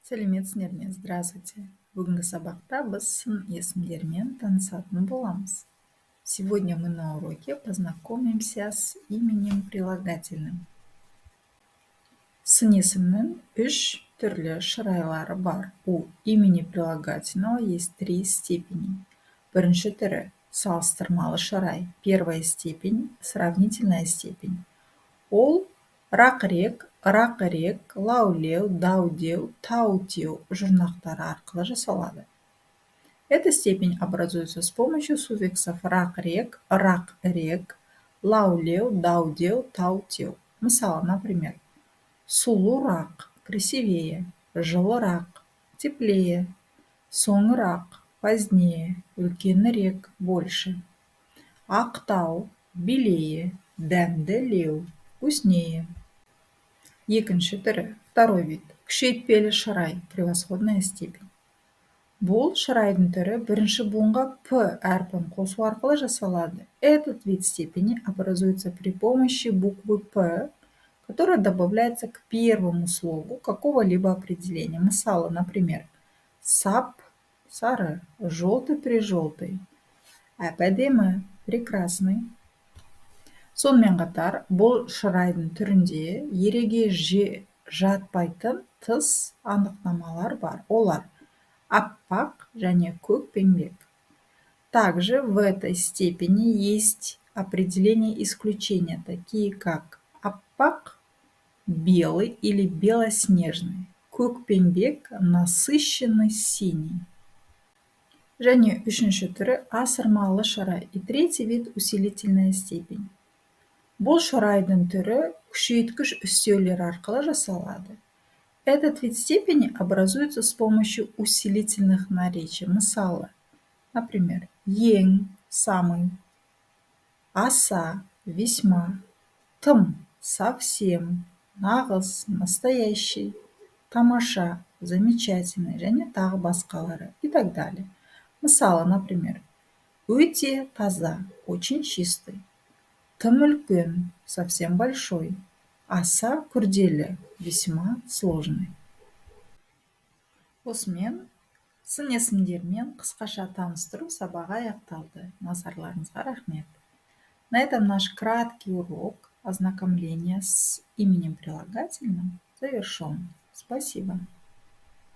Сәлеметсіңдер ме! Здравствуйте! Бүгінгі сабақта біз сын есімдермен танысатын боламыз. Сегодня мы на уроке познакомимся с именем прилагательным. Сын есімнің үш түрлі шырайлары бар. У имени прилагательного есть три степени. Бірінші түрі – салыстырмалы шырай. Первая степень – сравнительная степень. Ол рақ-рек, рақ-рек, лау-леу, дау-деу, тау-теу жұрнақтары арқылы жасалады. Эта степень образуется с помощью суффиксов рақ-рек, рақ-рек, лау-леу, дау-деу, тау-теу. Мысалы, например, сұлурақ – красивее, жылырақ – теплее, соңырақ – позднее, үлкенірек – больше, ақтау – белее, дәмділеу – вкуснее. Екінші түрі, второй вид, күшейтпелі шырай, превосходная степень. Бұл шырайдың түрі бірінші буынға п әрпін қосу арқылы жасалады. Этот вид степени образуется при помощи буквы п, которая добавляется к первому слогу какого-либо определения. Мысалы, например, сап сары – желтый прежелтый, әп әдемі – прекрасный. Сонымен қатар бұл шырайдың түрінде ереге жатпайтын тыс анықтамалар бар. Олар: аппақ және көкпеңбек. Также в этой степени есть определения исключения, такие как аппақ – белый или белоснежный, көкпеңбек – насыщенный синий. Және үшінші түрі – асырмалы шырай. И третий вид – усилительная степень. Бұл шырайдың түрі күшейткіш үстеулер арқылы жасалады. Этот вид степени образуется с помощью усилительных наречий. Мысалы, например, ең – самый, аса – весьма, тым – совсем, нағыз – настоящий, тамаша – замечательный және тағы басқалары и так далее. Мысалы, например, өте таза – очень чистый, тым үлкен – совсем большой, аса күрделі – весьма сложный. Осымен сын есімдермен қысқаша таныстыру сабағы аяқталды. Назарларыңызға рахмет. На этом наш краткий урок ознакомления с именем прилагательным завершен. Спасибо.